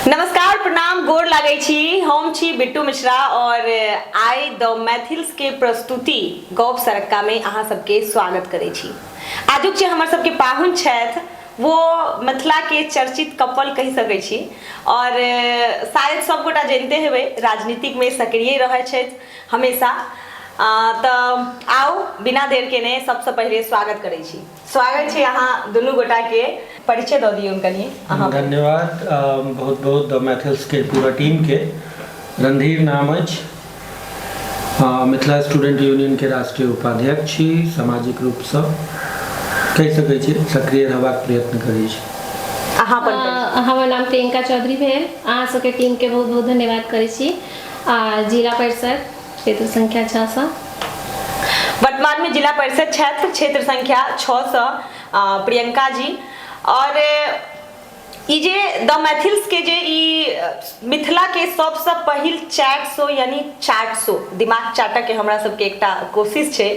नमस्कार, प्रणाम, गोर लागै छी। हम छी बिट्टू मिश्रा और आइ द मैथिल्स के प्रस्तुति गप सरक्का में अहाँ सबके स्वागत करै छी। आजुक जे हमर सबके पाहुन छथि वो मिथिला के चर्चित कपल कहि सकै छी और शायद सब गोटा जनिते हेबै, राजनीतिक में सक्रिय रहै छथि हमेशा। तऽ आउ बिना देर केने सबसँ पहिले स्वागत करै छी। स्वागत छै अहाँ दुनू गोटा के। परिचय दऽ दियौ कनि अहाँ। धन्यवाद बहुत बहुत द मैथिल्स के पूरा टीम के। रणधीर नाम अछि, मिथिला स्टूडेंट यूनियन के राष्ट्रीय उपाध्यक्ष छी। सामाजिक रूपसँ कहि सकै छी सक्रिय रहबाक प्रयत्न करै छी। अहाँ अपन परिचय। हमर नाम प्रियंका चौधरी भेल। अहाँ सबके टीमके बहुत बहुत धन्यवाद करै छी। आ जिला परिषद क्षेत्र संख्या 6 सँ। वर्तमान में जिला परिषद क्षेत्र क्षेत्र संख्या 6 सँ प्रियंका जी। और ई जे द मैथिल्स के जे ई मिथिला के सबसँ पहिल चैट शो यानी चाट शो, दिमाग चाटऽ के हमरा सबके एकटा कोशिश छै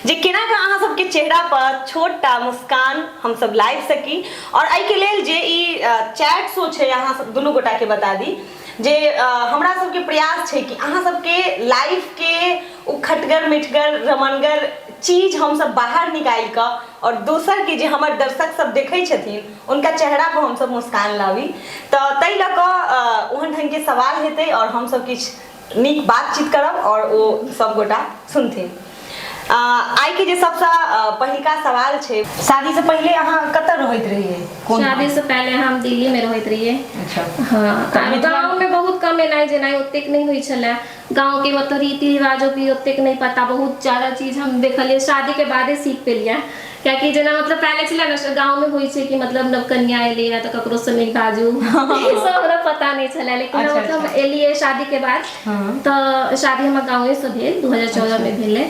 जे केना कऽ अहाँ सबके चेहरा पर छोट टा मुस्कान हमसब लाबि सकी। और एहिके लेल जे ई चैट शो छै, अहाँ सब दुनू गोटा के बता दी जे हमरा सबके प्रयास छै कि अहाँ सबके लाइफ के ओ खटगर मिठगर रमनगर चीज हमसब बाहर निकालि कऽ और दोसर के जे हमर दर्शक सब देखै छथिन उनका चेहरा पर हमसब मुस्कान लाबी। तऽ ताहि लऽ कऽ ओहन ढंग के सवाल हेतै और हमसब किछु नीक बातचीत करब और ओ सब गोटा सुनथिन। आइ के जे सबसँ पहिलका सवाल छै, शादी से पहिले अहाँ कतऽ रहैत रहियै? कोन शादी से पहले हम दिल्ली में रहैत रहियै। हाँ, तऽ मिथिला गाँव में बहुत कम एनाइ जेनाइ ओतेक नहि होइ छलै। गाँव के मतलब रीति रिवाजो भी ओतेक नहि पता। बहुत ज्यादा चीज हम देखलियै शादी के बादे सीख पेलियै, कियाकि जेना मतलब पहले छलै ने गाँव में होइ छै कि मतलब नवकन्या एलैया तऽ ककरो से नहि बाजू, ई सब हमरा पता नहि छलै। लेकिन मतलब हम एलियै शादी के बाद, तऽ शादी हमर गाँवे से भेल, 2014 में भेलै।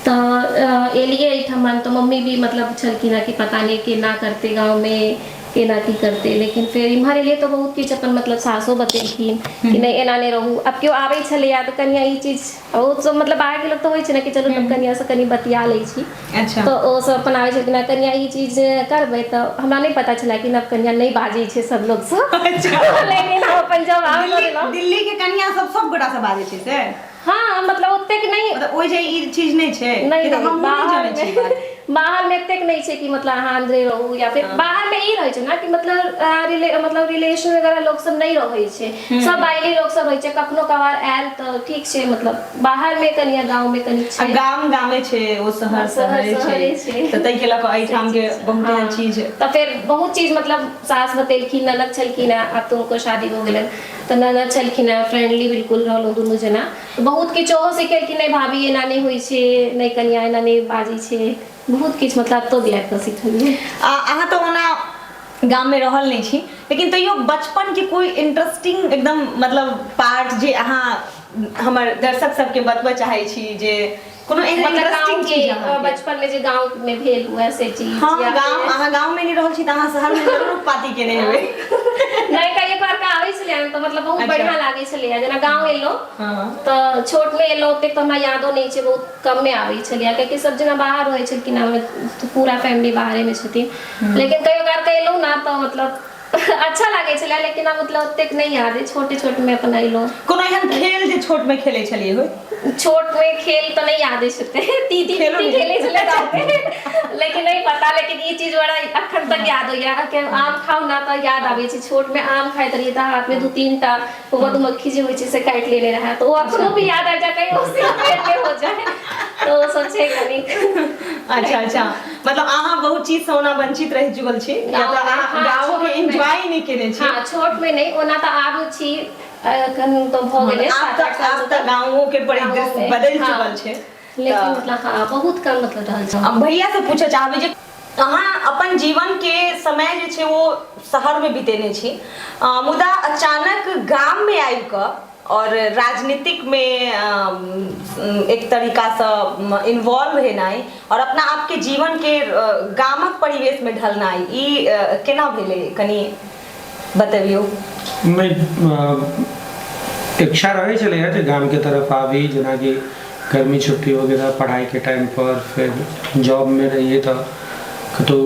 तऽ एलियै एहिठाम तऽ मम्मी भी मतलब छलखिन हँ कि पता नहि केना करतै गाँवमे, केना की करतै। लेकिन फेर इम्हर एलियै तऽ बहुत किछु अपन मतलब सासो बतेलखिन कि नहि, एना नहि रहू। आब केओ आबै छलैया तऽ कनिया ई चीज ओ सब, मतलब बाहरके लोक तऽ होइ छै ने कि चलू कनिया से कनि बतिया लै छी। तऽ ओ सब अपन आबै छलखिन, कनिया ई चीज करबै, तऽ हमरा नहि पता छलै कि नव कनिया नहि बाजै छै सब लोकसँ। लेकिन हम अपन जवाब दऽ देलहुँ। दिल्ली के कनिया सब सब गोटा से बाजै छै से? हाँ, मतलब ओतेक नहि। मतलब ओहि जे ई चीज नहि छै? नहि। ई तऽ नहि, हमहूँ नहि बाहर जनै छी बात। में बाहर में एतेक नहि छै कि मतलब अहाँ अन्दरे रहू या फिर बाहर में ई रहै छै ने कि मतलब मतलब रिलेशन वगैरह लोक सब नहि रहै छै, सब बाहरी लोक सब रहै छै। कखनो कभार आयल तऽ ठीक छै। मतलब बाहर में कनि आ गाँव में कनि आ छै। गाम गामे छै, ओ शहर शहर शहरे शहरे छै। छै। तऽ ताहिके लऽ कऽ एहिठाम के बहुत एहन चीज। तऽ फेर बहुत चीज मतलब सास बतेलखिन, ननद छलखिन हेँ, आब तऽ हुनको शादी हो गेलनि, तऽ ननद छलखिन हेँ, फ्रेंडली बिल्कुल रहलहुँ दुनू जना। बहुत किछु ओहो सिखेलखिन, नहि भाभी एना नहि होइ छै, नहि कनिया एना नहि बाजै छै। बहुत किछु मतलब एतऽ भी आबि कऽ सिखलियै। अहाँ तऽ ओना गाममे रहल नहि छी, लेकिन तैयो बचपनके कोइ इंटरेस्टिंग एकदम मतलब पार्ट जे अहाँ हमर दर्शक सबके बतबऽ चाहै छी, जे कोनो एहन मतलब इंटरेस्टिंग गाँव के चीज अहाँके। बचपन में जे गाँव में भेल हुए से चीज हाँ, या गाँव अहाँ गाँव में नहि रहल छी तऽ अहाँ शहर में जरूर पाती केने हेबै। नहि, कहियो काल के आबै छलै तऽ मतलब बहुत बढ़िया लागै छलै। जेना गाँव एलहुँ तऽ छोट में एलहुँ, ओतेक तऽ हमरा यादो नहि छै, बहुत कमे आबै छलै, कियाकि सब जेना बाहर रहै छलखिन, हमर पूरा फैमिली बाहरे में छथिन। लेकिन कहियो काल के एलहुँ ने तऽ मतलब अच्छा लागै छलै, लेकिन आब मतलब ओतेक नहि याद है। छोटे छोट में अपन एलहुँ। कोनो एहन खेल जे छोट में खेलै छलियै होय? छोट में खेल तऽ नहि याद अछि ओते। तीती खेलो तीती नहि? खेलै छलै गाँव में, लेकिन नहि पता। लेकिन ई चीज बड़ा अखन तक याद होइया कि आम खाउ ना तऽ याद आबै छै, छोट में आम खाइत रहियै तऽ हाथ में दू तीन टा ओ मधुमक्खी जे होइ छै से काटि लेने रहै। तऽ ओ अखनो भी याद आबि जाय, कहीं ओ सीन फेर नहि हो जाए, तऽ ओ सब छै कनी। अच्छा, मतलब अहाँ बहुत चीज से ओना वंचित रहि चुकल छी या तऽ गाँवमे, अहाँ हाँ, गाँव के छोटमे। एंजॉय नहि केने छी? हाँ, छोट में नहि। ओना तऽ आब छी, एखन तऽ भऽ गेलै आब 7 तऽ 8 साल आब से तऽ गाँवो के परिदृश्य गाँवोमे, बदलि हाँ। चुकल छै। लेकिन तऽ मतलब हाँ, बहुत कम मतलब रहल छै। अब भैया से पूछऽ चाहबै जे अहाँ अपन जीवन के समय जे छै वो शहर में बितेने छी, मुदा अचानक गाम में आबि कऽ और राजनीतिक में एक तरीका से इन्वॉल्व हेनाइ और अपना आपके जीवन के गामक परिवेश में ढलनाइ, ई केना भेलै, कनि बतबियौ। नहि, इच्छा रहै छलैए जे गामके तरफ आबी, जेनाकि गर्मी छुट्टी वगैरह, पढ़ाइके टाइमपर, फेर जॉबमे रहियै तऽ कतहु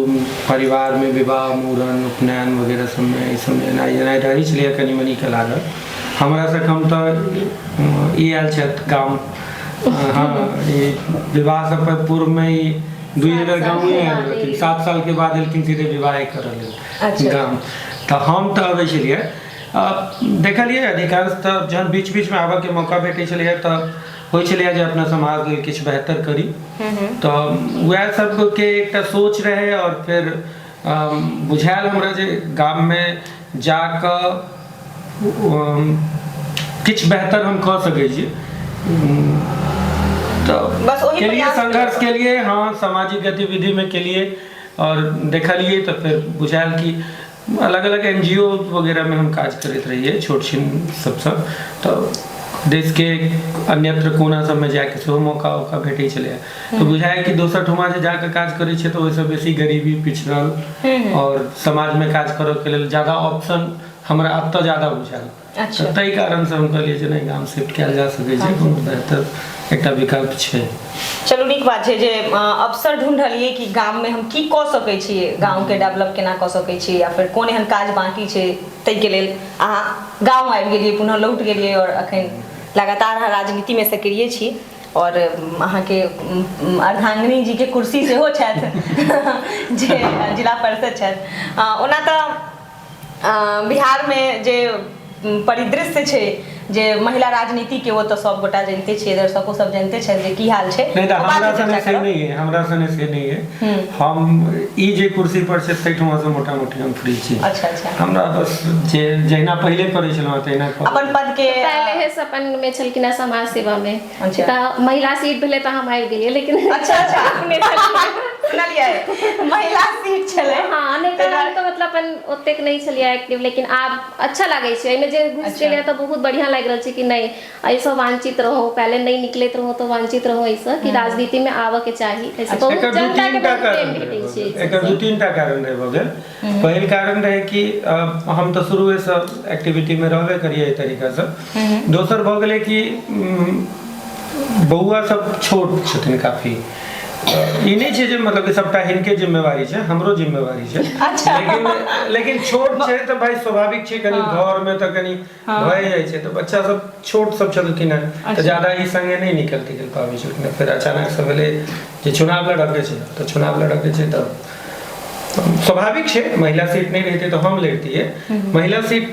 परिवारमे विवाह मूड़न उपनयन वगैरह सबमे एहि सबमे एनाइ जेनाइ रहै छलैए कनि मनिके लागल। हमरासँ कम तऽ ई आयल छथि गाम। हँ, ई विवाह सब पूर्वमे ई 2 बेर गाँवे आयल रहथिन, 7 सालके बाद एलखिन सीधे विवाहे करऽ लेल गाम। तऽ हम तऽ अबै छलियै, देखलियै अधिकांश तऽ जहन बीच बीचमे आबऽके मौका भेटै छलैए तऽ होइ छलैए जे अपना समाज लेल किछु बेहतर करी, तऽ वएह सबके एकटा सोच रहै। आओर फेर बुझायल हमरा जे गाममे जाकऽ किछु बेहतर हम कऽ सकै छी, तऽ बस ओही केलिए प्रयास संघर्ष केलिए। हाँ, सामाजिक गतिविधिमे केलिए आओर देखलिए तऽ फेर बुझायल कि अलग अलग NGO वगैरहमे हम काज करैत रहियै छोट छिन सबसँ, तऽ देशके अन्यत्र कोना सबमे जाइके सेहो मौका उका भेटै छलैए, तऽ बुझायल कि दोसर ठुमा जे जाकऽ काज करै छियै तऽ ओहिसँ बेसी गरीबी पिछड़ल आओर समाजमे काज करऽके लेल ज्यादा ऑप्शन हमरा एतऽ ज्यादा बुझायल। अच्छा। तऽ ताहि कारणसँ हम कहलियै जे नहि, गाम शिफ्ट कयल जा सकै छै, कोनो बेहतर एकटा विकल्प छै। चलू, नीक बात छै जे अवसर ढूंढलियै कि गाममे हम की कऽ सकै छियै, गाँवके डेवलप केना कऽ सकै छियै या फेर कोन एहन काज बाँकी छै, ताहिके लेल अहाँ गाँव आबि गेलियै, पुनः लौट गेलियै आओर अखन लगातार अहाँ राजनीतिमे सक्रिय छी आओर अहाँके अर्धांगिनी जीके कुर्सी सेहो छथि जे जिला परिषद छथि। ओना तऽ बिहारमे जे परिदृश्य छै जे महिला राजनीतिके, ओ तऽ सब गोटा जनिते छियै, दर्शको सब जनिते छथि जे की हाल छै। नहि तऽ ओ हमरा बादमे सने चर्चा से करब। नहि है, हमरा सने से नहि है। हम ई जे कुर्सी पर छै ताहिठुमा से मोटा मोटी हम फ्री छी। अच्छा अच्छा। हमरा बस जे जहिना पहिले करै छलहुँ तहिना करू। अपन पद के पहिले से अपन मे छलखिन हेँ समाज सेवा मे। अच्छा। तऽ महिला सीट भेलै तऽ हम आबि गेलियै, लेकिन अच्छा अच्छा अपने छलखिन। सुनलियै, महिला सीट छलै। हँ, नहि तऽ हम तऽ मतलब अपन ओतेक नहि छलियै एक्टिव, लेकिन आब अच्छा लागै छै एहिमे जे घुसि गेलियै तऽ बहुत बढ़िआँ लागि रहल छै कि नहि, एहिसँ वांचित रहू, पहिले नहि निकलैत रहू तऽ वांचित रहू एहिसँ कि राजनीतिमे आबऽके चाही। एहिसँ बहुत एकर दू जनताके तीन टा बहुत प्रेम कारण भेटै रहै छै एहि एकर सबसँ। 2-3 टा कारण रहै भऽ गेल। पहिल कारण रहै कि हम तऽ शुरुएसँ एक्टिविटीमे रहबे करियै एहि तरीकासँ। दोसर भऽ गेलै कि बौआ सब छोट छथिन काफी, तऽ ई नहि छै जे मतलब कि सबटा हिनके जिम्मेवारी छै, हमरो जिम्मेवारी छै। अच्छा। लेकिन लेकिन छोट छै तऽ भाई स्वाभाविक छै कनि घरमे तऽ कनि भए जाइ छै, तऽ बच्चा सब छोट सब छलखिन हेँ तऽ ज्यादा ई संगे नहि निकल तिकल पाबै छलखिन हेँ। फेर अचानक से भेलै जे चुनाव लड़ऽके छै, तऽ चुनाव लड़ऽके छै तऽ स्वाभाविक छै महिला सीट नहि रहितै तऽ हम लड़तियै महिला सीट,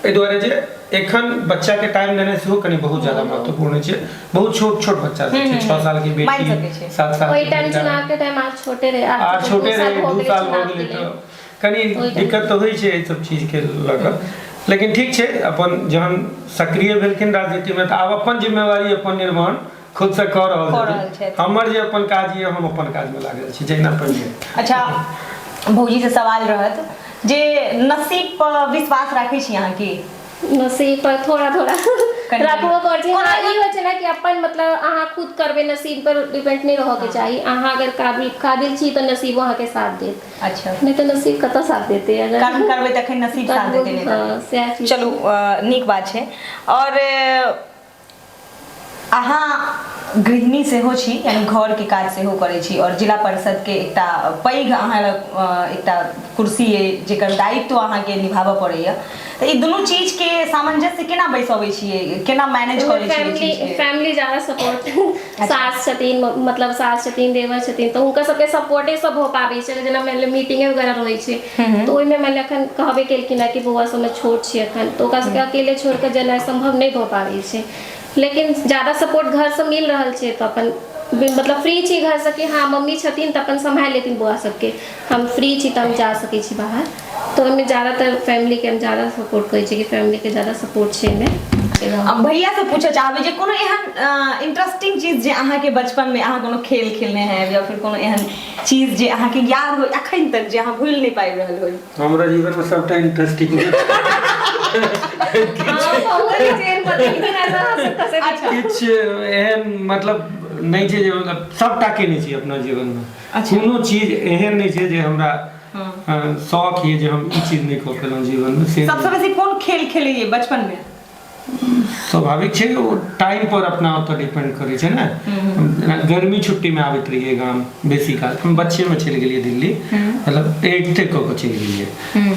एहि दुआरे जे एखन बच्चाके टाइम देनाइ सेहो कनि बहुत ज्यादा महत्वपूर्ण छै। बहुत छोट छोट बच्चा सब छै, 6 साल के मानि बेटी, सकै छियै। 7 साल ओहि के टाइम बेटा। चुनाव के टाइम आर छोटे रहे। आर छोटे रहे, 2 साल भऽ गेलै, तऽ कनि ओहि टाइम। दिक्कत तऽ होइ छै एहि सब चीजके लऽ कऽ, लेकिन ठीक छै। अपन जहन सक्रिय भेलखिन राजनीतिमे तऽ आब अपन जिम्मेवारी अपन निर्वहन खुदसँ कऽ रहल कऽ रहल छथिन। छथि। हमर जे अपन काज यऽ, हम अपन काजमे लागल छी जहिना पहिले। अच्छा, भौजी से सवाल रहत जे नसीब पर विश्वास राखै छी अहाँ की? नसीब पर थोड़ा थोड़ा कनि। राखबो करै छी। कोनो हँ, ई होइ छै ने कि अपन मतलब अहाँ खुद करबै, नसीब पर डिपेंड नहि रहऽके चाही। अहाँ अगर काबिल काबिल छी तऽ नसीबो अहाँके साथ देत। अच्छा। नहि तऽ नसीब कतऽ साथ देतै अगर कर्म करबै तखन नसीब साथ देतै, नहि तऽ हँ, सएह चीज। चलू, नीक बात छै। आओर अहाँ गृहिणी सेहो छी, यानी घरके काज सेहो करै छी आओर जिला परिषदके एकटा पैघ अहाँ लग एकटा कुर्सी अइ जेकर दायित्व अहाँके निभाबऽ पड़ैया, तऽ ई दुनू चीजके सामंजस्य केना बैसबै छियै, केना मैनेज करै छियै ई फैमिली चीजके? फैमिली ज्यादा सपोर्ट, सास छथिन, मतलब सास छथिन, देवर छथिन, तऽ हुनकर सबके सपोर्टे सब हो पाबै छै। जेना मानि लिअ मीटिंगे वगैरह रहै छै तऽ ओहिमे मानि लिअ एखन कहबे केलखिन हँ कि बौआ सबमे छोट छै एखन, तऽ ओकरा सबके अकेले छोड़ि कऽ जेनाइ सम्भव नहि भऽ पाबै छै, लेकिन ज्यादा सपोर्ट घरसँ मिल रहल छै तऽ अपन मतलब फ्री छी घरसँ कि हँ, मम्मी छथिन तऽ अपन सम्हारि लेथिन बौआ सबके, हम फ्री छी तऽ हम जा सकै छी बाहर। तऽ ओहिमे ज्यादातर फैमिलीके हम ज्यादा सपोर्ट करै छी कि फैमिलीके ज्यादा सपोर्ट छै एहिमे। हम भैया से पूछऽ चाहबै जे कोनो एहन इंटरेस्टिंग चीज जे अहाँके बचपन में अहाँ कोनो खेल खेलने हैब या फिर कोनो एहन चीज जे अहाँके याद हो अखन तक, जे अहाँ भूलि नहि पाबि रहल होइ? हमरा जीवनमे सबटा इंटरेस्टिंग। हँ, बहुत चेन बदलि अच्छा। किछु एहन मतलब नहि छै जे मतलब सबटा केने छी अपना जीवनमे। अच्छा। कोनो चीज एहन नहि छै जे हमरा शौक ये जे हम ई चीज नहि कऽ पेलहुँ जीवनमे से। सबसँ बेसी कोन खेल खेलियै बचपन में? स्वाभाविक छै, ओ टाइम पर अपना ओतऽ डिपेंड करै छै ने। जेना गर्मी छुट्टीमे आबैत रहियै गाम बेसी काल। हम बच्चेमे चलि गेलियै दिल्ली, मतलब एट्थे कऽ कऽ चलि गेलियै,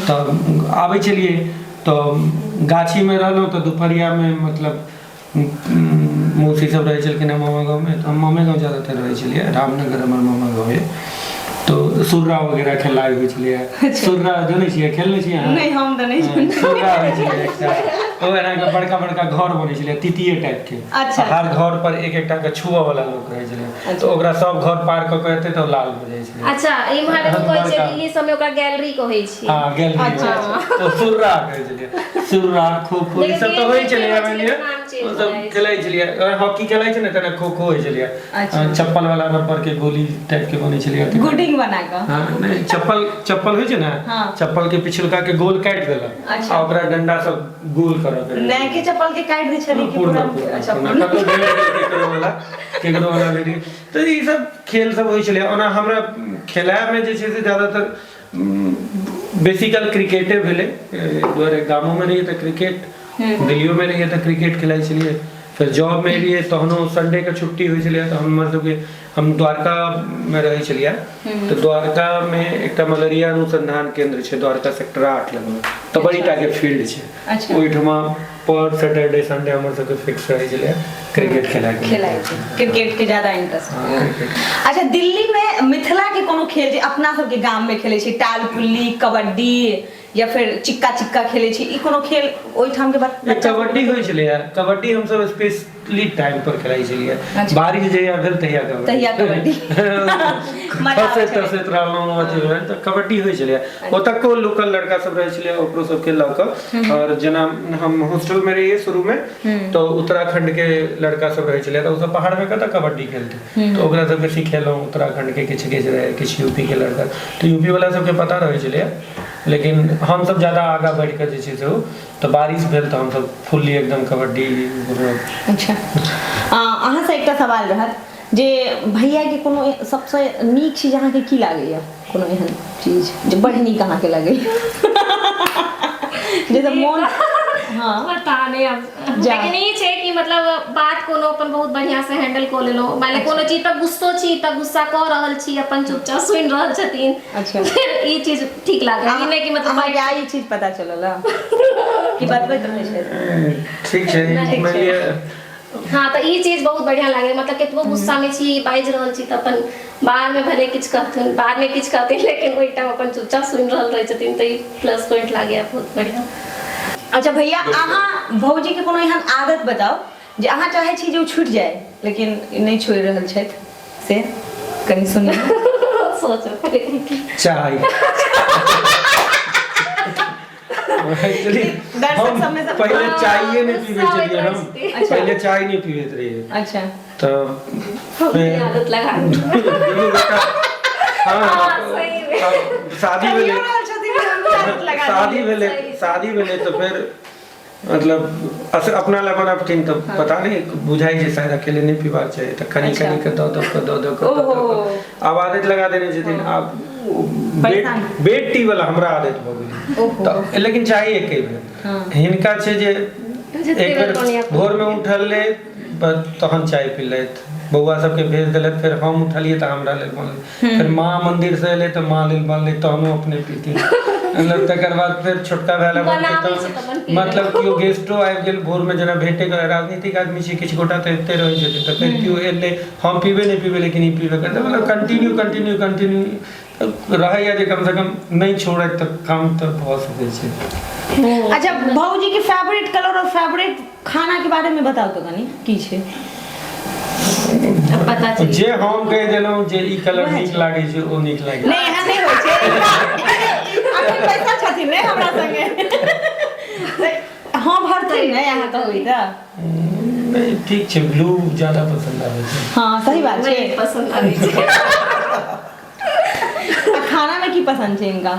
तऽ आबै छलियै तऽ गाछीमे रहलहुँ, तऽ दुपहरियामे मतलब मौसी सब रहै छलखिन हँ मामा गाँवमे, तऽ हम मामे गाँव ज्यादातर रहै छलियै। रामनगर हमर मामा गाँव यऽ। तऽ सुर्रा वगैरह खेलाइ होइ छलैए। सुर्रा जनै छियै? खेलने छियै अहाँ? नहि, हम तऽ नहि। हँ, सुर्रा होइ छलै एकटा, ओ एना कऽ बड़का बड़का घर बनै छलै तितिये टाइप के। हर घर पर एक एकटा के छुअ वाला लोक रहै छलै, तऽ ओकरा सब घर पार कऽ के एतै तऽ लाल भऽ जाइ छलै। अच्छा, इम्हर एगो कहै छै, दिल्ली सबमे ओकरा गैलरी कहै छै। हँ, गैलरी। ओ सुर्रा कहै छलै। सुर्रा, खो खो, ई सब तऽ होइ छलै। मानि लिअ ओ सब खेलै छलियै। हॉकी खेलै छै ने, तेना खो खो होइ छलै। चप्पल वाला रबर के गोली टाइप के बनै छलै। गुडिंग बना कऽ? हँ, नहि, चप्पल, चप्पल होइ छै ने। चप्पल के पिछुलका के गोल काटि देलक आ ओकरा डंडा सब गोल करऽ के रहै। नयके चप्पल के काटि दै छलियै कि पूरा पुरान? पूरा। अच्छा। पूरा। कतौ भेट गेल केकरो वाला, केकरो वाला भेट गेल, तऽ ई सब खेल सब होइ छलै। ओना हमरा खेलायमे जे छै से ज्यादातर बेसी काल क्रिकेटे भेलै। एहि दुआरे गामोमे रहियै तऽ क्रिकेट, दिल्लियोमे रहियै तऽ क्रिकेट खेलाइ छलियै। फेर जॉबमे एलियै तहनो संडेके छुट्टी होइ छलै, तऽ हमर सबके, हम द्वारकामे रहै छलियै, तऽ द्वारकामे एकटा मलेरिया अनुसंधान केंद्र छै द्वारका सेक्टर 8 लगमे, तऽ बड़ी टाके फील्ड छै। ओहिठमा पर सैटरडे संडे हमर सबके फिक्स रहै छलै क्रिकेट खेलाइके। खेलाइ छै क्रिकेट के ज्यादा इंटरेस्ट? हँ, क्रिकेट। अच्छा, दिल्ली में मिथिला के कोनो खेल जे अपना सबके गाम में खेले छी, टाल पुल्ली, कबड्डी या फिर चिक्का चिक्का खेले छी, ई कोनो खेल ओहिठाम के बच्चा? कबड्डी होइ छलैए। कबड्डी हमसब स्पेशली टाइम पर खेलाइ छलियै। बारिश जहिया भेल तहिया कबड्डी। तहिया कबड्डी। मजा आबै खसैत छलै। तसैत रहलहुँ, अथी भेल तऽ कबड्डी होइ छलैए। ओतुको लोकल लड़का सब रहै छलै, ओकरो सबके लऽ कऽ। आओर जेना हम हॉस्टलमे रहियै शुरूमे, तऽ उत्तराखण्डके लड़का सब रहै छलै, तऽ ओसब पहाड़मे कतऽ कबड्डी खेलतै, तऽ ओकरा सबके सिखेलहुँ। उत्तराखण्डके किछु किछु रहै, किछु यूपीके लड़का, तऽ यूपी वाला सबके पता रहै छलैए, लेकिन हमसब ज्यादा आगाँ बढ़िकऽ जे छै से ओ तऽ बारिश भेल तऽ हमसब फुल्ली एकदम कबड्डी। अच्छा, अहाँसँ एकटा सवाल रहत जे भैयाके कोनो सबसँ नीक चीज अहाँके की लागैए? कोनो एहन चीज जे बड़ नीक अहाँके लगैए, जाहिसँ मोन, हँ। पता नहि अब। जा। लेकिन ई छै कि मतलब बात कोनो अपन बहुत बढ़िया से हैंडल कऽ लेलहुँ। मानि लिअ कोनो चीज पर गुस्सो छी तऽ गुस्सा कऽ रहल छी, अपन चुपचाप सुनि रहल छथिन। फेर ई चीज ठीक लागल, ई नहि कि मतलब अहाँके आइ ई चीज पता चलल हँ? कि बतबैत रहै छै? ठीक छै। ठीक मानि छै। लिअ। हाँ, तऽ ई चीज बहुत बढ़िया लागल। मतलब कतबो गुस्सा में छी, बाजि रहल छी, तऽ अपन बाद में भले किछु कहथिन, बाद में किछु कहथिन, लेकिन ओहि टाइम अपन चुपचाप सुनि रहल रहै छथिन, तऽ ई प्लस पॉइंट लागैया बहुत बढ़िया। अच्छा भैया, अहाँ भौजी के कोनो एहन आदत बताउ जे अहाँ चाहै छी जे ओ छूटि जाय, लेकिन नहि छोड़ि रहल छथि, से कनि सुनियौ। सोचो। चाय। एक्चुअली दर्शक हम सबमे सब- पहिले चायए नहि गुस्सा पीबै होइत छलियै रहै हम। छथिन। पहिले चाय नहि पीबैत रहियै। तऽ हम फेर आदत लगा दुनू गोटा, हाँ। हाँ, सही में। तब शादी कहियो भेलै। रहल छथिन कि हमरो आदत लगा शादी देलियै। भेलै। सही। शादी भेलै तऽ फेर मतलब अपना लए बनबथिन तऽ पता नहि बुझाइ छै शायद अकेले नहि पीबाक चाही, तऽ कनि कनि कऽ दऽ दऽ कऽ, दऽ दऽ कऽ, दऽ दऽ कऽ आब आदत लगा देने छथिन। आब बेड परेशान। बेड टी वाला हमरा आदत भऽ गेलै। तऽ लेकिन चाही एके बेर। हिनका छै जे जते एक बेर बेर बनी अपन। भोरमे उठल तहन चाय पीलथि, बौआ सबके भेज देलथि, फेर हम उठलियै तऽ हमरा लेल बनलै, फेर माँ मन्दिरसँ एलै तऽ माँ लेल बनलै, तहनो अपने पीथिन। मतलब तकर बाद फेर छोटका भाय लए बनतै। बनाबै छै तऽ अपन पी। मतलब केओ गेस्टो आबि गेल भोरमे, जेना भेटे राजनीतिक आदमी छै किछु गोटा, तऽ अबिते रहै छथिन, तऽ फेर केओ एलै, हम पीबै नहि पीबै, लेकिन ई पीबे करतै। मतलब कंटिन्यू कंटिन्यू कंटिन्यू रहैया जे कमसँ कम नहि छोड़ैत तऽ कम तऽ भऽ सकै छै। अच्छा, भौजी के फेवरेट कलर और फेवरेट खाना के बारे में बताउ तऽ कनि, की छै? अब पता चलि जे हम कहि देलहुँ जे ई कलर वएह नीक छै। लागै छै, ओ नीक लागै छै। नहि, एहन नहि होइ छै। अखन बैसल छथिन ने हमरा संगे, हँ भरथिन ने, अहाँ कहबै तऽ। नहि, ठीक छै, ब्लू ज्यादा पसन्द आबै छै। हँ, सही बात छै। नहि पसन्द आबै छै। आ खाना में की पसन्द छै हिनका?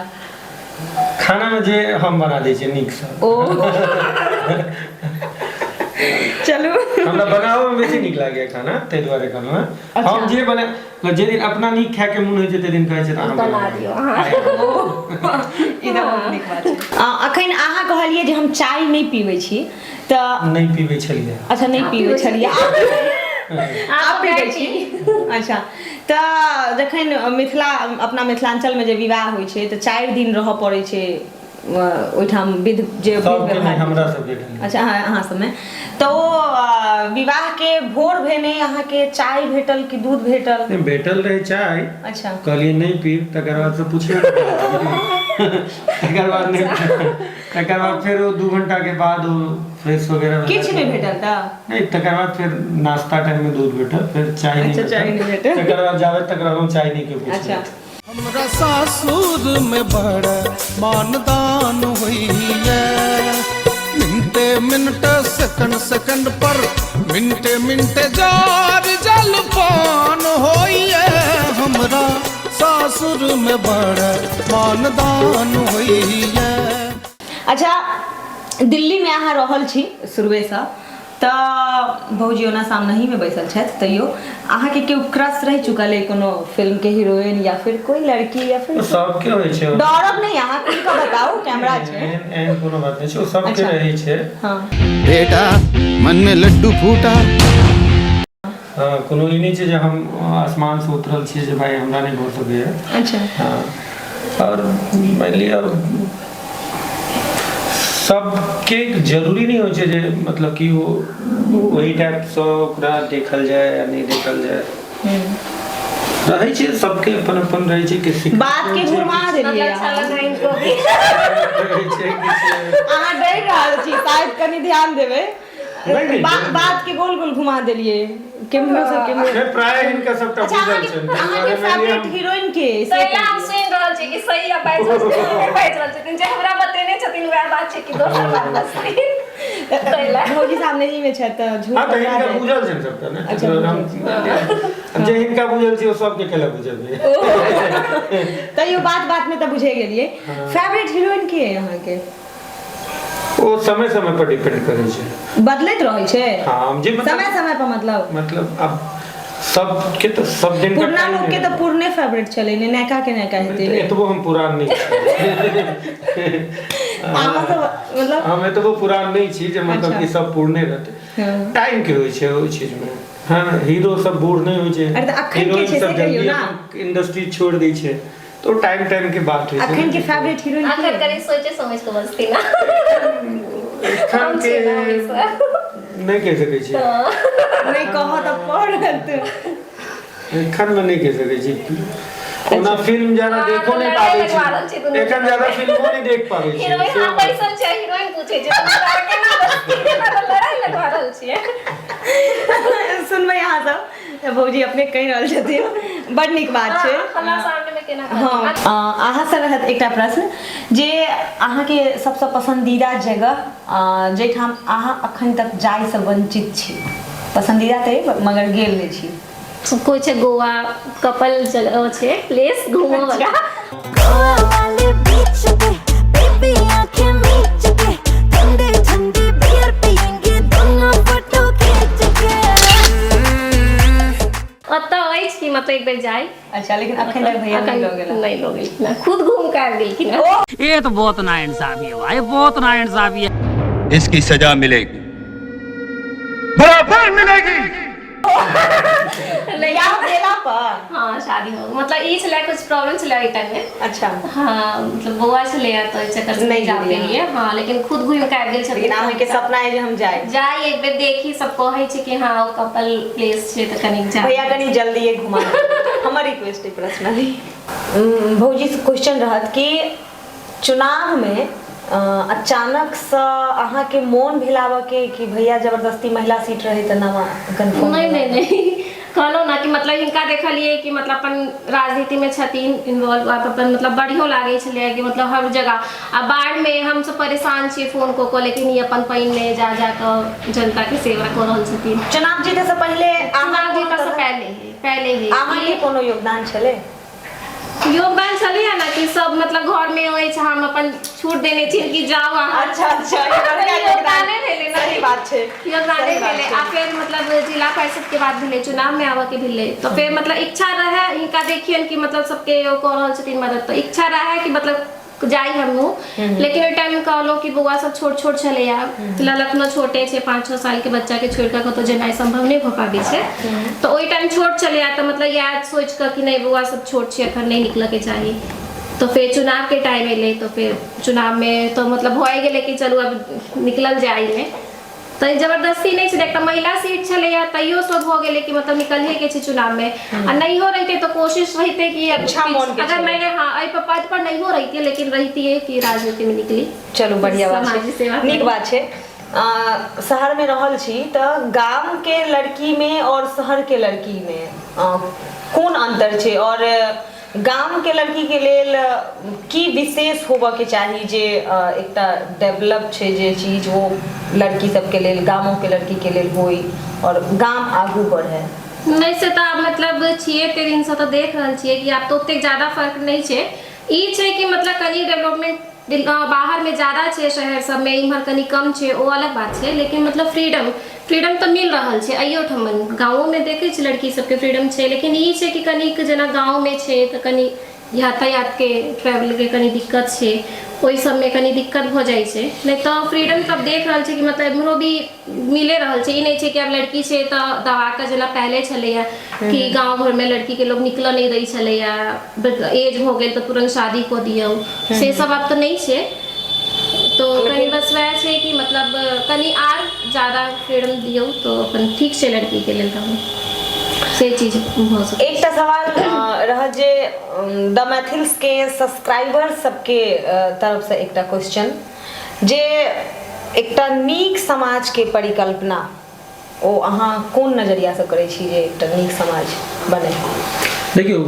खानामे जे हम बना दै छियै नीकसँ। ओ। चलू। हमरा बनाबऽ मे बेसी नीक लागैया खाना, ताहि दुआरे कहलहुँ हेँ। हम जे बना, जे दिन अपना नीक खायके मोन होइ छै ताहि दिन कहै छै तऽ अहाँ बना बना दियौ अहाँ। ई तऽ बहुत नीक बात छै। अखन अहाँ कहलियै जे हम चाय नहि पीबै छी तऽ नहि पीबै छलियै। अच्छा, नहि पीबै छलियै, आब पीबै छी। अच्छा, तऽ जखन मिथिला, अपना मिथिलाञ्चलमे जे विवाह होइ छै तऽ 4 दिन रहऽ पड़ै छै ओहिठाम, विध जे विध सबके नहि, व्यवहार। हमरा सबके ढंग। अच्छा, अहाँ सबमे तऽ ओ विवाहके भोर भेने अहाँके चाय भेटल कि दूध भेटल? नहि, भेटल रहै चाय। कहलियै नहि पीब, तकर बाद से पुछबे नहि केलक। तकर बाद नहि, तकर बाद फेर ओ 2 घंटा के बाद ओ फ्रेश वगैरह भेला। किछु नहि भेटल तऽ? नहि, तकर बाद फेर नाश्ता टाइम में दूध भेटल, फेर चाय नहि अच्छा, चाय भेटल। नहि भेटल। तकर बाद जाबे तक रहलहुँ चाय नहि केओ पुछलक। हमरा सासुर में बड़ मानदान होइए, मिनटे मिनट सेकंड सेकंड पर मिनटे मिनटे जार जलपान होइए। हमरा सासुर में बड़ मानदान होइए। अच्छा, दिल्लीमे अहाँ रहल छी शुरुएसँ, तऽ भौजी ओना सामनहीमे बैसल छथि, तैयो अहाँके केओ क्रश रहि चुकल अइ, कोनो फिल्मके हीरोइन या फिर कोई लड़की या फिर ओ सबके होइ छै। डरब नहि, अहाँ खुलि कऽ बताउ, कैमरा छै। एहन एहन कोनो बात नहि छै, ओ सबके रहै छै। बेटा, मन में लड्डू फूटा। हँ, कोनो ई नहि छै जे हम आसमान से उतरल छियै जे भाई हमरा नहि भऽ सकैए। हँ, आओर मानि लिअ सबके जरूरी नहि होइ छै जे मतलब कि ओ ओही टाइपसँ ओकरा देखल जाय या नहि देखल जाय। रहै छै सबके अपन अपन रहै छै कि सिखै बात के छै, घुमा देलियै। मतलब अच्छा अहाँ लगा इनको भी। रहै छै किछु। अहाँ डरि रहल छी शायद, कनि ध्यान देबै। नहि, नहि, बात के गोल गोल घुमा देलियै केम्हरो से केम्हरो। नहि, प्रायः हिनका सबटा अच्छा, बुझल अहाँके छनि। अहाँके ताहि दुआरे मानि लिअ फेवरेट हीरोइन के से तहिला हम सुनि रहल छी कि सही आ बाजि रहल छथिन, नहि बाजि रहल छथिन। जे हमरा बतेने छथिन वएह बात छै कि दोसर बात बजथिन, तहिला। भौजी सामने ही में छथि तऽ झूठ हँ, तऽ पकड़ा हिनका जायत। बुझल छनि सबटा ने। अच्छा, तऽ हम बुझल। जे हिनका बुझल छै ओ सबके केला बुझेबै? तैयो बात बात में तऽ बुझे गेलियै। फेवरेट हीरोइन के अइ अहाँके? ओ समय समय पर डिपेंड करै छै। बदलैत रहै छै? हँ, हम जे मतलब समय समय पर मतलब? मतलब आब सबके तऽ सब दिन का पुरना टाइम लोक के नहि। तऽ पुरने फेवरेट छलै ने, नयका के नयका हेतै ने। एतबो हम पुरान नहि छी। अहाँ सब मतलब हम एतबो पुरान नहि छी जे मतलब कि सब पुरने रहतै। टाइम के होइ छै ओहि चीज मे। हँ, हीरो सब बूढ़ नहि होइ छै। अरे, तऽ अखन के हीरोइन छै सब से कहियौ जल्दी ना। अपन इंडस्ट्री छोड़ दै छै, तो टाइम टाइम के बात होइ छै। अखन के फेवरेट हीरोइन के? अखन कनि सोचे समझ के बजती ना। एखन हम के छी ना हमेशा। नहि कहि सकै छी। नहि कहऽ तऽ पड़त। एखन मे नहि कहि सकै छी। ओना फिल्म ज्यादा हाँ, देखो तऽ नहि लड़ाई पाबै लगवा रहल छी छी। दुनू एखन ज्यादा फिल्मो नहि देख पाबै छी। हीरोइन से अहाँ बात। बैसल छै, हीरोइन पूछै छै, तऽ हमरा केना बजती? केना तऽ लड़ाई लगवा रहल छियै। सुनबै अहाँ सब, भौजी अपने कहि रहल छथिन, बड नीक बात छै। हाँ, हमरा सामने मे केना हँ, अहाँसँ रहत एकटा प्रश्न जे अहाँके सबसँ पसन्दीदा जगह, जाहिठाम अहाँ अखन तक जाइसँ वञ्चित छी, पसन्दीदा तऽ अइ मगर गेल नहि छी? कोइ छै गोवा, कपल जगह छै, प्लेस घूमऽ वाला। गोवा वाले बीच पे बेबी आंखें मीच के, ठंडे ठंडे बियर पियेंगे दोनों फोटो खींच के। ओतऽ अछि कि मतलब एक बेर जाय। अच्छा, लेकिन अखन तक भैया नहि लऽ गेला? नहि लऽ गेलखिन हँ, खुद घूम के आबि गेलखिन हँ। ये तो बहुत नाइंसाफी है भाई, बहुत नाइंसाफी है। इसकी सजा मिलेगी, बराबर मिलेगी। नहि। बियाह भेला पर? हाँ, शादी हो मतलब ई छलै, कुछ प्रॉब्लम छलै ओहि टाइम मे। हाँ, मतलब बौआ छलै तऽ ओहि चक्कर से नहि नहि जा गेलियै। पेलियै। हाँ, लेकिन खुद घूमि के आबि गेल छथिन। लेकिन अहाँके सपना अइ जे हम जाय? जाय, एक बेर देखी। सब कहै छै कि हाँ, ओ कपल प्लेस छै, तऽ कनिक जा। भैया कनि जल्दी घुमा दियौ। हमर रिक्वेस्ट अइ पर्सनली। भौजी से क्वेश्चन रहत कि चुनावमे अचानकसँ अहाँके मोन भेलाबऽके कि भैया जबरदस्ती महिला सीट रहै तऽ नामांकन फॉर्म? नहि नहि नहि, कहलहुँ ने कि मतलब हिनका देखलियै कि मतलब अपन राजनीतिमे छथिन इन्वॉल्व, अपन मतलब बढ़ियो लागै छलै कि मतलब हर जगह। आ बाढ़िमे हमसब परेशान छियै फोन कऽ कऽ, लेकिन ई अपन पानिमे जा जा कऽ जनताके सेवा कऽ रहल छथिन। चुनाव जीतैसँ पहिले अहाँ चुनाव जीतऽसँ पहले ही, पहले ही। अहाँके कोनो योगदान छलै? योगदान छलैए ने कि सब मतलब घरमे अछि, हम अपन छूट देने छियनि कि जाउ अहाँ। अच्छा अच्छा, ई बड़का योगदान। योगदाने भेलै ने। सही। बात छै। योगदाने सही बात भेलै। छै। आ फेर मतलब जिला परिषद के बाद भेलै, चुनाव में आबऽ के भेलै, तऽ फेर मतलब इच्छा रहै, हिनका देखियनि कि मतलब सबके ओ कऽ रहल छथिन मदद, तऽ इच्छा रहै कि मतलब जाइ हमहूँ, लेकिन ओहि टाइम कहलहुँ कि बौआ सब छोट छोट छलैया, फिलहाल अखनो छोटे छै, 5-6 साल के बच्चा के छोड़ि कऽ कतहु जेनाइ सम्भव नहि भऽ पाबै छै। तऽ ओहि टाइम छोट छलैया, तऽ मतलब इएह सोचि कऽ कि नहि, बौआ सब छोट छै, एखन नहि निकलऽके चाही। तऽ फेर चुनावके टाइम एलै, तऽ फेर चुनावमे तऽ मतलब भए गेलै कि चलू आब निकलल जाय एहिमे। तऽ जबरदस्ती नहि छलै, एकटा महिला सीट छलैया, तैयो सब भऽ गेलै कि मतलब निकलहे के छै चुनावमे। आ नहियो रहितै तऽ कोशिश रहितै कि इच्छा मोन के अगर छलै। मैंने हाँ एहि पर पद पर नहियो रहितियै, लेकिन रहितियै कि राजनीतिमे निकली। चलू, बढ़िया बात समाज छै, सेवा नीक करी। बात छै। शहरमे रहल छी तऽ गामके लड़कीमे आओर शहरके लड़कीमे कोन अन्तर छै, आओर गामके लड़कीके लेल की विशेष होबऽके चाही जे एकटा डेवलप छै जे चीज ओ लड़की सबके लेल, गामोके लड़कीके लेल होइ आओर गाम आगू बढ़ै? नहि, से तऽ आब मतलब छियै, एते दिनसँ तऽ देख रहल छियै कि आब तऽ ओतेक ज्यादा फर्क नहि छै। ई छै कि मतलब कनि डेवलपमेंट बाहरमे ज्यादा छै, शहर सबमे, इम्हर कनि कम छै, ओ अलग बात छै। लेकिन मतलब फ्रीडम, फ्रीडम तऽ मिल रहल छै अइयो ठमन। गाँवोमे देखै छियै लड़की सबके फ्रीडम छै, लेकिन ई छै कि कनिक जेना गाँवमे छै तऽ कनि यातायातके, ट्रैवलके कनि दिक्कत छै, ओहि सबमे कनि दिक्कत भऽ जाइ छै। नहि तऽ फ्रीडम सब देख रहल छै कि मतलब एम्हरो भी मिले रहल छै। ई नहि छै कि आब लड़की छै तऽ दबा कऽ, जेना पहिले छलैया कि गाँव घरमे लड़कीके लोक निकलऽ नहि दै छलैया, एज भऽ गेल तऽ तुरन्त शादी कऽ दियौ, से सब आब तऽ नहि छै। तो कनि बस वएह छै कि मतलब कनि आर ज्यादा फ्रीडम दियौ तऽ अपन ठीक छै लड़कीके लेल, तऽ से चीज भऽ सकै। एकटा सवाल रहत जे द मैथिल्स के सब्सक्राइबर सबके तरफसँ एकटा क्वेश्चन जे एकटा नीक समाजके परिकल्पना ओ अहाँ कोन नजरियासँ करै छी जे एकटा नीक समाज बनै? देखियौ,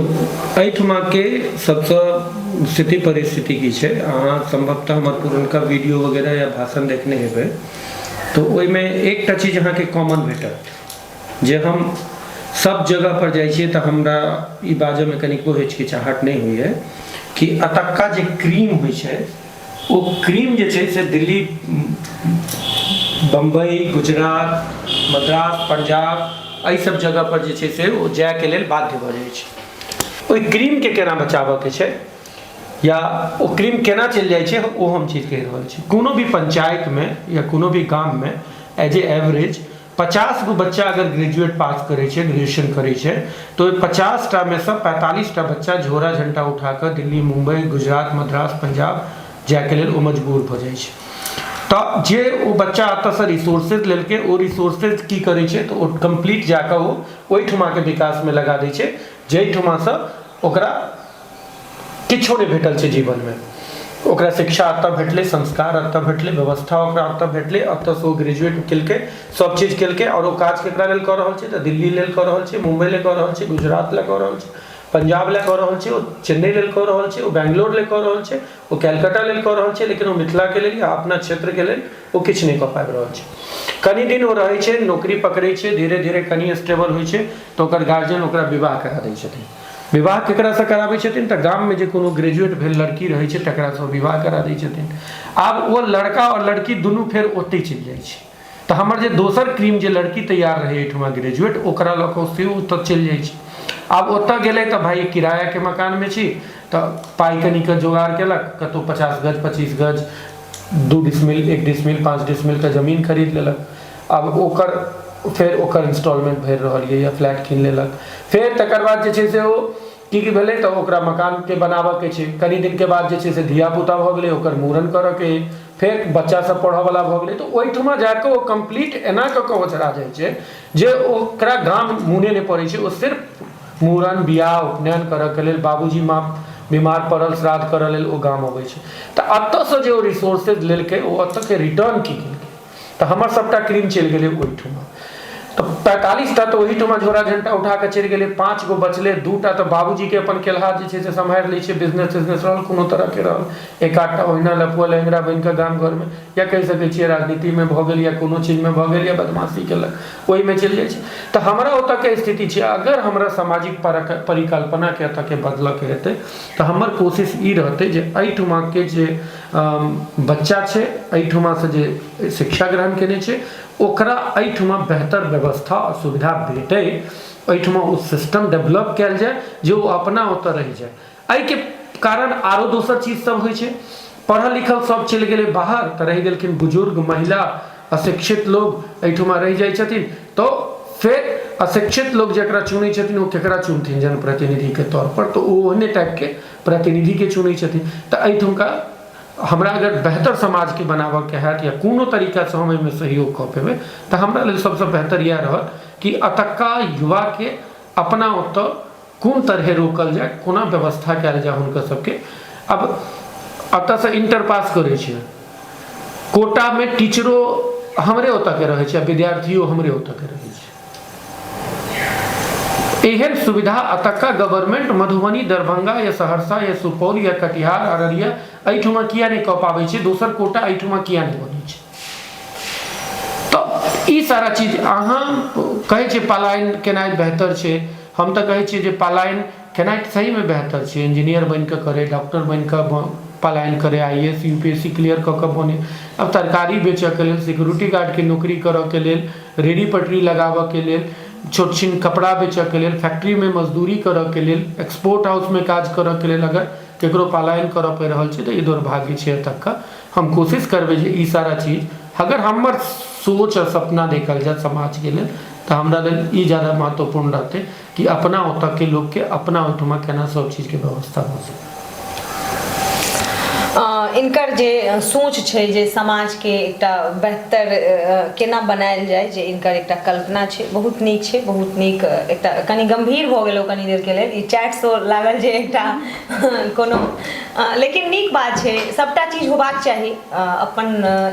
एहिठुमाके सबसँ स्थिति परिस्थिति की छै, अहाँ सम्भवतः हमर पुरनका वीडियो वगैरह या भाषण देखने हेबै, तऽ ओहिमे एकटा चीज अहाँके कॉमन भेटत जे हम सब जगह पर जाइ छियै तऽ हमरा ई बाजऽमे कनिको हिचकिचाहट नहि होइए कि एतुक्का जे क्रीम होइ छै, ओ क्रीम जे छै से दिल्ली, बम्बई, गुजरात, मद्रास, पंजाब, एहि सब जगह पर जे छै से ओ जायके लेल बाध्य भऽ जाइ छै। ओहि क्रीमके केना बचाबऽके छै या ओ क्रीम केना चलि जाइ छै, ओ हम चीज कहि रहल छी। कोनो भी पंचायतमे या कोनो भी गाममे एज ए एवरेज 50 गो बच्चा अगर ग्रेजुएट पास करै छै, ग्रेजुएशन करै छै, तऽ ओहि 50 टा मे सँ 45 टा बच्चा झोरा झंटा उठा कऽ दिल्ली, मुम्बई, गुजरात, मद्रास, पंजाब जायके लेल ओ मजबूर भऽ जाइ छै। तऽ जे ओ बच्चा एतऽसँ रिसोर्सेज लेलकै, ओ रिसोर्सेज की करै छै तऽ ओ कम्प्लीट जाकऽ ओ ओहिठुमाके विकासमे लगा दै छै, जाहिठुमासँ ओकरा किछो नहि भेटल छै जीवनमे। ओकरा शिक्षा एतऽ भेटलै, संस्कार एतऽ भेटलै, व्यवस्था ओकरा एतऽ भेटलै, एतऽसँ ओ ग्रेजुएट केलकै, सब चीज केलकै, आओर ओ काज केकरा लेल कऽ रहल छै तऽ दिल्ली लेल कऽ रहल छै, मुम्बई लेल कऽ रहल छै, गुजरात लेल कऽ रहल छै, पंजाब लेल कऽ रहल छै, ओ चेन्नई लेल कऽ रहल छै, ओ बैंगलोर लेल कऽ रहल छै, ओ कैलकाटा लेल कऽ रहल छै, लेकिन ओ मिथिलाके लेल या अपना क्षेत्रके लेल ओ किछु नहि कऽ पाबि रहल छै। कनि दिन ओ रहै छै, नौकरी पकड़ै छै, धीरे धीरे कनि स्टेबल होइ छै तऽ ओकर गार्जियन ओकरा विवाह करा दै छथिन। विवाह केकरासँ कराबै छथिन तऽ गाममे जे कोनो ग्रेजुएट भेल लड़की रहै छै, तकरासँ ओ विवाह करा दै छथिन। आब ओ लड़का आओर लड़की दुनू फेर ओतहि चलि जाइ छै, तऽ हमर जे दोसर क्रीम, जे लड़की तैयार रहै एहिठुमा ग्रेजुएट, ओकरा लऽ कऽ सेहो ओतऽ चलि जाइ छै। आब ओतऽ गेलै तऽ भाइ किरायाके मकानमे छी, तऽ पाइ कनिके जोगाड़ केलक, कतहु 50 गज, 25 गज, 2 डिसमिल, 1 डिसमिल, 5 डिसमिलके जमीन खरीद लेलक। आब ओकर फेर ओकर इंस्टॉलमेंट भरि रहल यऽ या फ्लैट कीन लेलक। फेर तकर बाद जे छै से ओ की की भेलै तऽ ओकरा मकानके बनाबऽके छै। कनि दिनके बाद जे छै से धियापुता भऽ गेलै, ओकर मूड़न करऽके अइ, फेर बच्चा सब पढ़ऽवला भऽ गेलै, तऽ ओहिठुमा जाकऽ ओ कम्प्लीट एना कऽ कऽ ओझरा जाइ छै जे ओकरा गाम मोने नहि पड़ै छै। ओ सिर्फ मूड़न, बियाह, उपनयन करऽके लेल, बाबूजी माँ बीमार पड़ल, श्राद्ध करऽ लेल ओ गाम अबै छै। तऽ एतऽसँ जे ओ रिसोर्सेज लेलकै, ओ एतऽके रिटर्न की केलकै? तऽ हमर सबटा क्रीम चलि गेलै ओहिठुमा। तऽ 45 टा तऽ ओहिठुमा झोरा झंटा उठा कऽ चलि गेलै, 5 गो बचलै। 2 टा तऽ बाबूजीके अपन केलहा जे छै से सम्हारि लै छै, बिजनेस तिजनेस रहल, कोनो तरहके रहल, एक आधटा ओहिना लफुआ लहेंगरा बनि कऽ गाम घरमे या कहि सकै छियै राजनीतिमे भऽ गेल या कोनो चीजमे भऽ गेल या बदमाशी केलक, ओहिमे चलि जाइ छै। तऽ हमरा ओतऽके स्थिति छै, अगर हमरा सामाजिक परिकल्पनाके एतऽके बदलऽके हेतै तऽ हमर कोशिश ई रहतै जे एहिठुमाके जे बच्चा छै एहिठुमासँ जे शिक्षा ग्रहण केने छै ओकरा एहिठुमा बेहतर व्यवस्था आओर सुविधा भेटै, एहिठुमा ओ सिस्टम डेवलप कयल जाय जे ओ अपना ओतऽ रहि जाय। एहिके कारण आरो दोसर चीज सब होइ छै, पढ़ल लिखल सब चलि गेलै बाहर तऽ रहि गेलखिन बुजुर्ग, महिला, अशिक्षित लोग एहिठुमा रहि जाइ छथिन। तऽ फेर अशिक्षित लोग जकरा चुनै छथिन ओ केकरा चुनथिन जनप्रतिनिधिके तौर पर, तऽ ओ ओहने टाइपके प्रतिनिधिके चुनै छथिन। तऽ एहिठुमका हमरा अगर बेहतर समाजके बनाबऽके हैत या कोनो तरीकासँ हम एहिमे सहयोग कऽ पेबै तऽ हमरा लेल सबसँ बेहतर इएह रहत कि एतुक्का युवाके अपना ओतऽ कोन तरहे रोकल जाय, कोना व्यवस्था कयल जाय हुनकर सबके। आब एतऽसँ इंटर पास करै छै, कोटामे टीचरो हमरे ओतऽके रहै छै आ विद्यार्थियो हमरे ओतऽके रहै छै। एहन सुविधा एतुका गवर्नमेंट मधुबनी, दरभंगा या सहरसा या सुपौल या कटिहार, अररिया एहिठुमा किया नहि कऽ पाबै छै, दोसर कोटा एहिठुमा किया नहि बनै छै? तऽ ई सारा चीज अहाँ कहै छियै पलायन केनाइ बेहतर छै, हम तऽ कहै छियै जे पलायन केनाइ सहीमे बेहतर छै। इंजीनियर बनि कऽ करै, डॉक्टर बनि कऽ पलायन करै, I S U P S C clear कऽ कऽ बनै। आब तरकारी बेचऽके लेल, सिक्योरिटी गार्डके नौकरी करऽके लेल, रेहड़ी पटरी लगाबऽके लेल, छोट छिन कपड़ा बेचऽके लेल, फैक्ट्रीमे मजदूरी करऽके लेल, एक्सपोर्ट हाउसमे काज करऽके लेल अगर ककरो पलायन करऽ पड़ि रहल छै तऽ ई दुर्भाग्य छै एतुका। हम कोशिश करबै जे ई सारा चीज अगर हमर सोच आओर सपना देखल जाय समाजके लेल तऽ हमरा लेल ई जादा महत्वपूर्ण रहतै कि अपना ओतऽके लोकके अपना ओहिठुमा केना सब चीजके व्यवस्था भऽ सकै। इनकर जे सोच छै जे समाजके एकटा बेहतर केना बनायल जाय, जे इनकर एकटा कल्पना छै, बहुत नीक छै, बहुत नीक। एकटा कनि गम्भीर भऽ गेलहुँ कनि देरके लेल, ई चैट शो लागल जे एकटा कोनो, लेकिन नीक बात छै, सभटा चीज होबाक चाही। अपन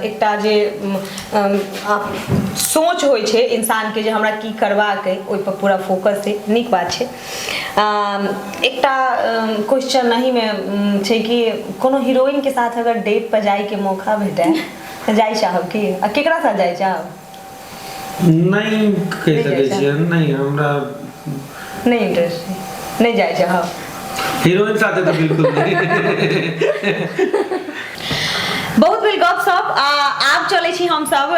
एकटा जे सोच होइ छै इंसानके जे हमरा की करबाक अइ, ओहिपर पूरा फोकस अइ, नीक बात छै। एकटा क्वेश्चन एहिमे छै कि कोनो हीरोइनके साथ अगर डेट पर जाइके मौका भेटय तऽ जाइ चाहब की, आ केकरा साथ जाइ चाहब? नहि कहि सकै छियै, नहि हमरा नहि इंटरेस्ट, नहि जाइ चाहब हीरोइन साथे तऽ बिल्कुल नहि। बहुत भेल गप सप, आब चलै छी हमसब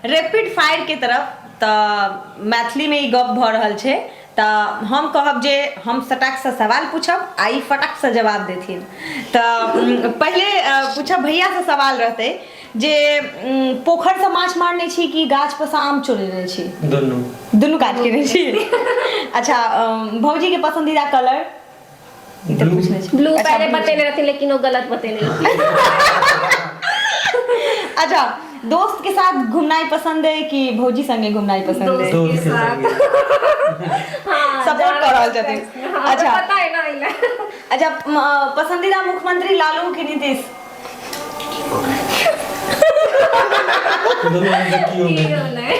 रैपिड फायर के तरफ। तऽ मैथिलीमे ई गप भऽ रहल छै तऽ हम कहब जे हम सटाकसँ सवाल पूछब आ ई फटाकसँ जवाब देथिन। तऽ पहिले पूछब भैयासँ, सवाल रहतै जे पोखरिसँ माछ मारने छी कि गाछ पर सँ आम चोरेने छी? दुनू। दुनू काज केने छी। अच्छा, भौजीके पसन्दीदा कलर? ई तऽ पूछने छी। ब्लू। अच्छा, पहले blue। बतेने रहथिन लेकिन ओ गलत बतेने रहथिन। अच्छा, दोस्त के साथ घूमनाइ पसंद है कि भौजी संगे घूमनाइ पसंद है? दोस्त के साथ। संगे। हाँ, सपोर्ट कऽ रहल छथिन। हाँ, अच्छा। पता है ना इला। अच्छा, पसंदीदा मुख्यमंत्री लालू की नीतीश? दुनू में से केओ नहि। केओ नहि।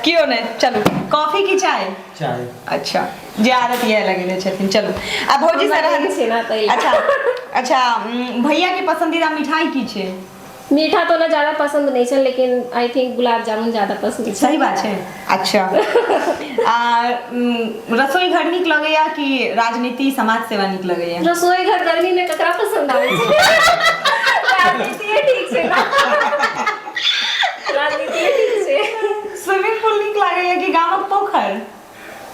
क्यों नहीं? चलू, कॉफी की चाय? चाय। अच्छा, जे आदत यह लगेने छथिन। चलू, आ भौजी से हमरा रहल नहि छै ना ताहि लए। अच्छा अच्छा, भैया के पसंदीदा मिठाई की छै? मीठा तो ना ज्यादा पसंद नहीं छै, लेकिन I think gulab jamun ज्यादा पसंद छै। सही बात छै। अच्छा, आ रसोई घर नीक लगैया कि राजनीति समाज सेवा नीक लगैया? रसोई घर गर्मी में ककरा पसंद आबै छै? राजनीतिये ठीक छै ना, राजनीतिये ठीक छै। स्विमिंग पूल नीक लागैया कि गामक पोखरि?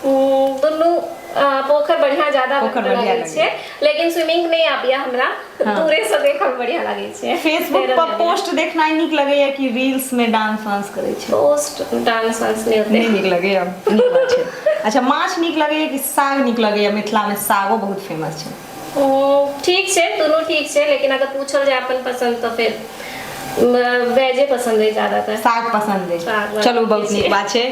दुनू। पोखरि बढ़िया ज्यादा पोखरि बढ़िया लगै छै, लेकिन स्विमिंग नहि आबैया हमरा। दूरे से देखऽ बढ़िया लागै छै। फेसबुक तैरऽ पर नहि आबैया। पोस्ट देखनाइ नीक लगैया कि रील्स में डांस वांस करै छै? पोस्ट, डांस वांस नहि होते। नहि नीक लगैया, नीक बात छै। अच्छा, माछ नीक लगैया कि साग नीक लगैया? मिथिला में सागो बहुत फेमस छै। ठीक छै, दुनू ठीक छै, लेकिन अगर पूछल जाय अपन पसंद तऽ फेर वेजे पसंद है ज्यादातर। साग पसंद साग है। बड़ चलू, नीक बहुत नीक छै। बात छै।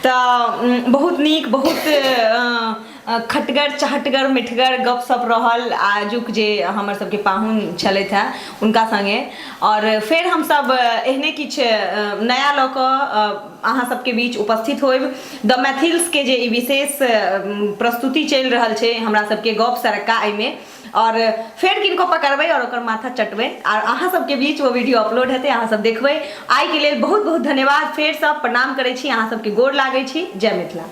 तऽ बहुत नीक, बहुत खटगर चहटगर मिठगर गपशप रहल आजुक जे हमर सबके पाहुन छलथि हेँ हुनका संगे। आओर फेर हमसब एहने किछु नया लऽ कऽ अहाँ सबके बीच उपस्थित होयब। द मैथिल्सके जे ई विशेष प्रस्तुति चलि रहल छै हमरा सबके गप सरक्का, एहिमे आओर फेर किनको पकड़बै आओर ओकर माथा चटबै आओर अहाँ सबके बीच ओ वीडियो अपलोड हेतै, अहाँ सब देखबै। आइके लेल बहुत बहुत धन्यवाद। फेरसँ प्रणाम करै छी अहाँ सबके, गोर लागै छी। जय मिथिला।